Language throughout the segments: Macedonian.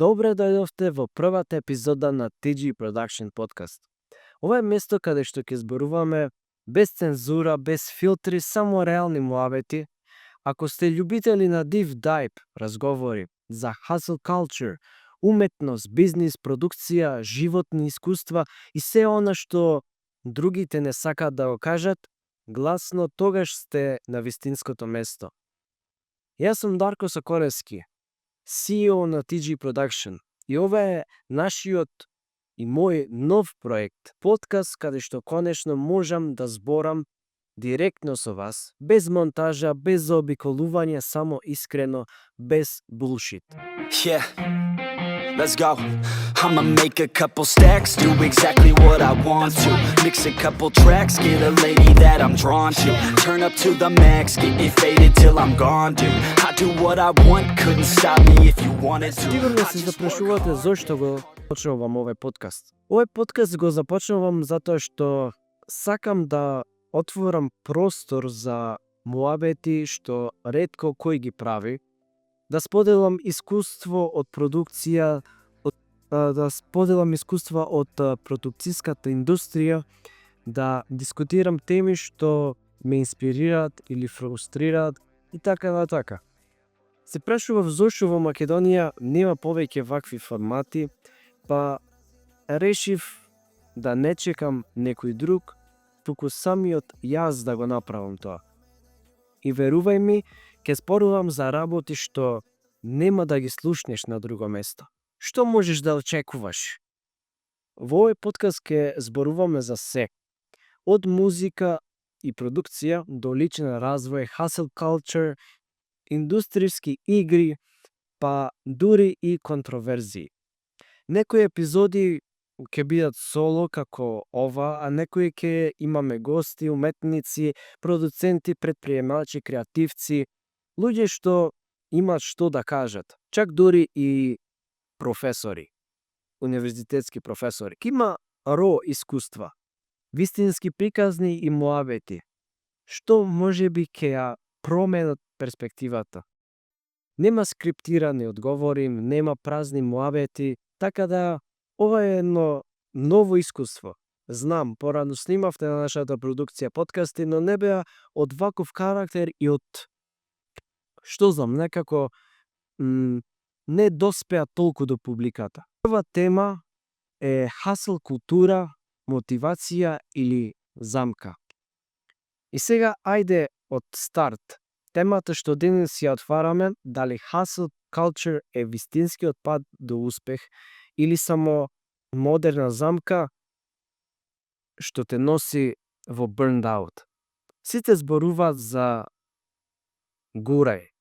Добре дојдовте во првата епизода на TG Production Podcast. Ова е место каде што ќе зборуваме без цензура, без филтри, само реални муабети. Ако сте љубители на deep dive разговори за hustle culture, уметност, бизнис, продукција, животни искуства и се она што другите не сакаат да го кажат, гласно тогаш сте на вистинското место. Јас сум Дарко Соколевски, CEO на TG Production, и ова е нашиот и мој нов проект, подкаст каде што конечно можам да зборам директно со вас, без монтажа, без заобиколување, само искрено, без булшит. Yeah, let's go. I'ma make a couple stacks, do exactly what I want to. Mix a couple tracks, get a lady that I'm drawn to. Turn up to the max, get me faded till I'm gone, dude. I do what I want, couldn't stop me if you wanted to. Сигурно се запрашувате зошто го почнувам овој подкаст. Овој подкаст го започнувам затоа што сакам да отворам простор за муабети што ретко кој ги прави, да споделам искуство од продукција, да споделам искуства од продукцијската индустрија, да дискутирам теми што ме инспирираат или фрустрираат и така натака. Се прашував зошто во Македонија нема повеќе вакви формати, па решив да не чекам некој друг, туку самиот јас да го направам тоа. И верувај ми, ќе спорувам за работи што нема да ги слушнеш на друго место. Што можеш да очекуваш? Во овој подкаст ќе зборуваме за се. Од музика и продукција до личен развој, hustle culture, индустријски игри, па дури и контроверзии. Некои епизоди ќе бидат соло како ова, а некои ќе имаме гости, уметници, продуценти, предприемачи, креативци, луѓе што имаат што да кажат, чак дури и професори, универзитетски професори. Има ро искуства, вистински приказни и муабети, што можеби ќе ја променат перспективата. Нема скриптирани одговори, нема празни муабети, така да ова е едно ново искуство. Знам, порано снимавте на нашата продукција подкасти, но не беа од ваков карактер и од, што знам, некако не доспеа толку до публиката. Прва тема е hustle култура, мотивација или замка. И сега ајде од старт. Темата што денес ја отвараме, дали hustle culture е вистинскиот пат до успех или само модерна замка што те носи во burned out. Сите зборуваат за гурај,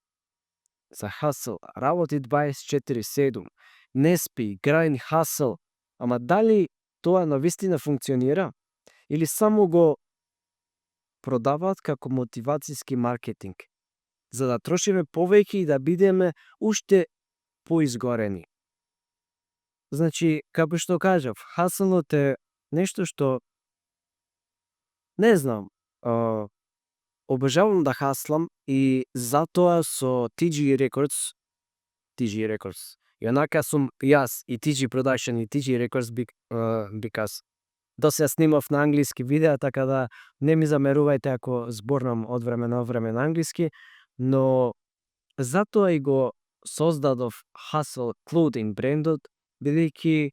за hustle, работи 24/7, не спи, grind hustle, ама дали тоа навистина функционира или само го продаваат како мотивацијски маркетинг, за да трошиме повеќе и да бидеме уште поизгорени. Значи, како што кажав, хасълот е нешто што, не знам, обожавам да хаслам и затоа со TG Records, јонака сум јас и TG Production и TG Records because досеја снимав на англиски видеа, така да не ми замерувајте ако зборнам од време на време на англиски, но затоа и го создадов Hustle Clothing брендот, бидејќи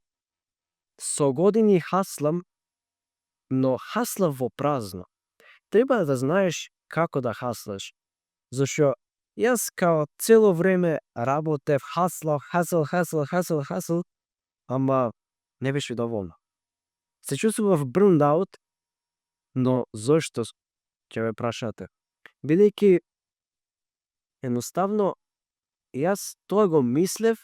со години хаслам, но хаслав во празно. Треба да знаеш како да хаслаш, зашто јас као цело време работев, хасл, ама не беше доволно. Се чувствував burned out, но зошто, ќе ме прашате? Бидејќи едноставно јас тоа го мислев,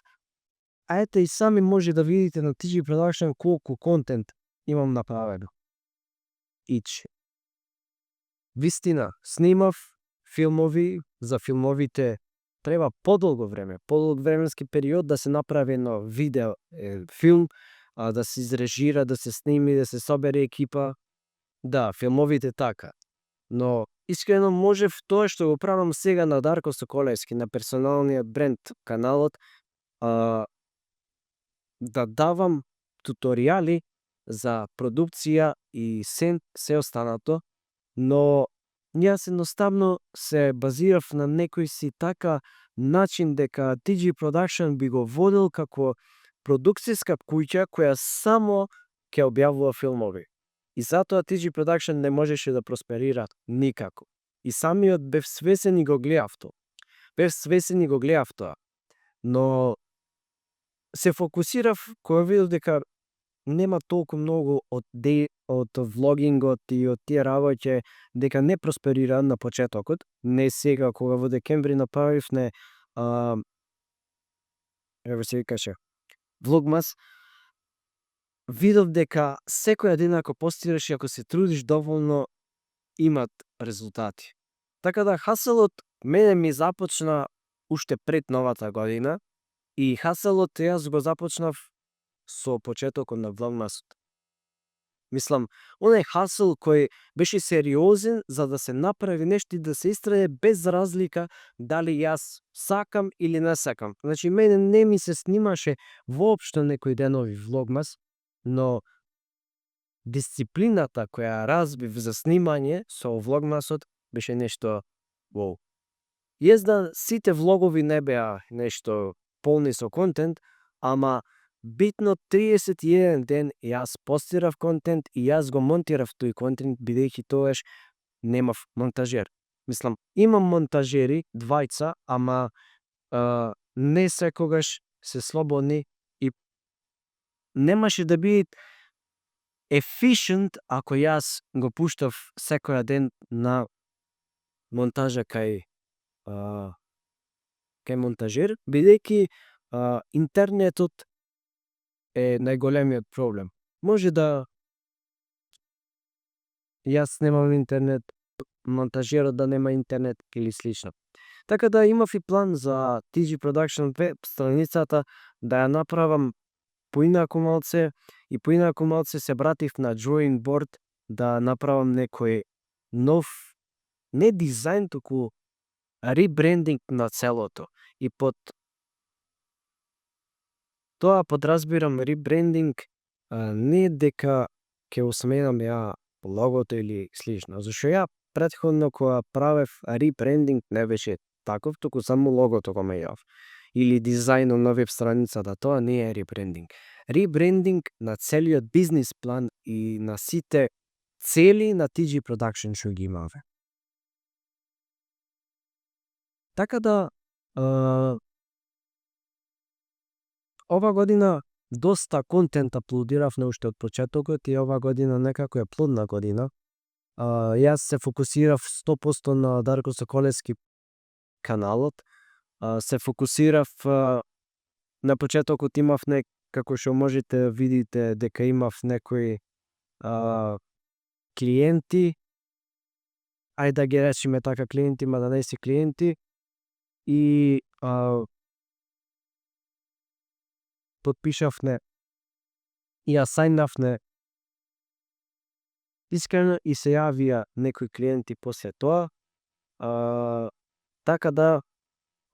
а ете и сами може да видите на TG Production колку контент имам направено. Вистина, снимав филмови, за филмовите треба подолго време, подолг временски период да се направи едно видео, филм, да се изрежира, да се сними, да се собере екипа. Да, филмовите така. Но искрено можев тоа што го правам сега на Дарко Соколевски, на персоналниот бренд каналот, да давам туторијали за продукција и се останато, но јас едноставно се базирав на некој си така начин дека TG Production би го водел како продукцијска куќа која само ќе објавува филмови. И затоа TG Production не можеше да просперира никако. И самиот бев свесен и го гледав тоа. Но се фокусирав кога видов дека нема толку многу од влогингот и од тие работи, дека не просперира на почетокот. Не сега кога во декември направивме еве се викаше Влогмас, видов дека секоја ден ако постираш и ако се трудиш доволно, имат резултати. Така да хасалот мене ми започна уште пред новата година и хасалот јас го започнав со почетокот на Влогмасот. Мислам, оној хасал кој беше сериозен за да се направи нешто и да се истраje без разлика дали јас сакам или не сакам. Значи, мене не ми се снимаше воопшто некој денови Влогмас, но дисциплината која разбив за снимање со Влогмасот беше нешто воу. Језда сите влогови не беа нешто полни со контент, ама битно 31 ден јас постирав контент и јас го монтирав тој контент бидејќи тогаш немав монтажер. Мислам, имам монтажери, двајца, ама не секогаш се слободни и немаше да биде efficient ако јас го пуштав секоја ден на монтажа кај монтажер, бидејќи интернетот е најголемиот проблем. Може да јас немам интернет, монтажерот да нема интернет или слично. Така да имав и план за TG Production веб страницата да ја направам поинаку малце и поинаку малце се братив на drawing board да направам некој нов не дизајн, туку ребрендинг на целото. И под тоа подразбирам ребрендинг не дека ќе осменам ја логото или слично. Зашто ја претходно кога правев ребрендинг не беше таков, туку само логото го менјав. Или дизајнот на веб страницата, тоа не е ребрендинг. Ребрендинг на целиот бизнис план и на сите цели на TG Production што ги имаве. Така да ова година доста контент аплодиравме уште од почетокот и ова година некако е плодна година. Јас се фокусирав 100% на Дарко Соколевски каналот. Се фокусирав на почетокот имав како што можете да видите дека имав некои клиенти, ајде да ги речеме така клиенти, ма да не си клиенти, и подпишавме и ја сајнавме искрено и се јавија некои клиенти после тоа. Така да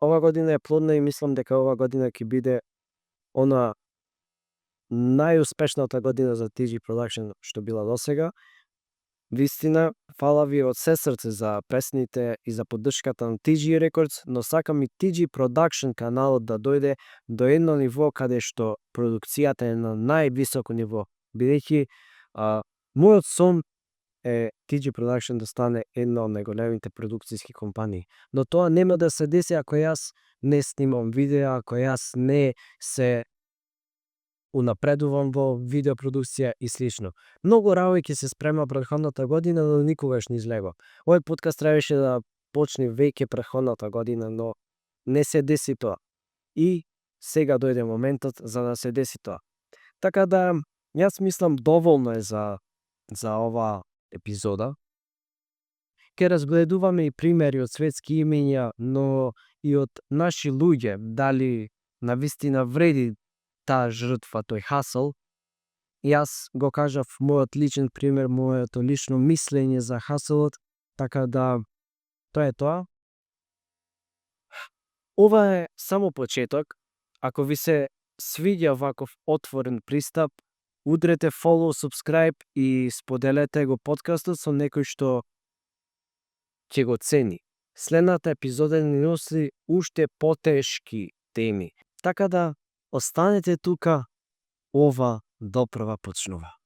ова година е плодна и мислам дека ова година ќе биде она најуспешната година за TG Production што била досега. Вистина, фала ви од се срце за песните и за поддршката на TG Records, но сакам и TG Production каналот да дојде до едно ниво каде што продукцијата е на највисоко ниво, бидејќи мојот сон е TG Production да стане една од најголемите продукцијски компании. Но тоа нема да се деси ако јас не снимам видеа, ако јас не се унапредувам во видеопродукција и слично. Многу работи ќе се спрема претходната година, но никогаш не излего. Овој подкаст требаше да почне веќе претходната година, но не се деси тоа. И сега дојде моментот за да се деси тоа. Така да, јас мислам доволно е за ова епизода. Ке разгледуваме и примери од светски имења, но и од наши луѓе, дали навистина вреди таа жртва, тој хасл. Јас го кажав мојот личен пример, моето лично мислење за хаслот, така да тоа е тоа. Ова е само почеток. Ако ви се свиѓа ваков отворен пристап, удрете follow, subscribe и споделете го подкастот со некој што ќе го цени. Следната епизода ни носи уште потешки теми. Така да останете тука, ова допрва почнува.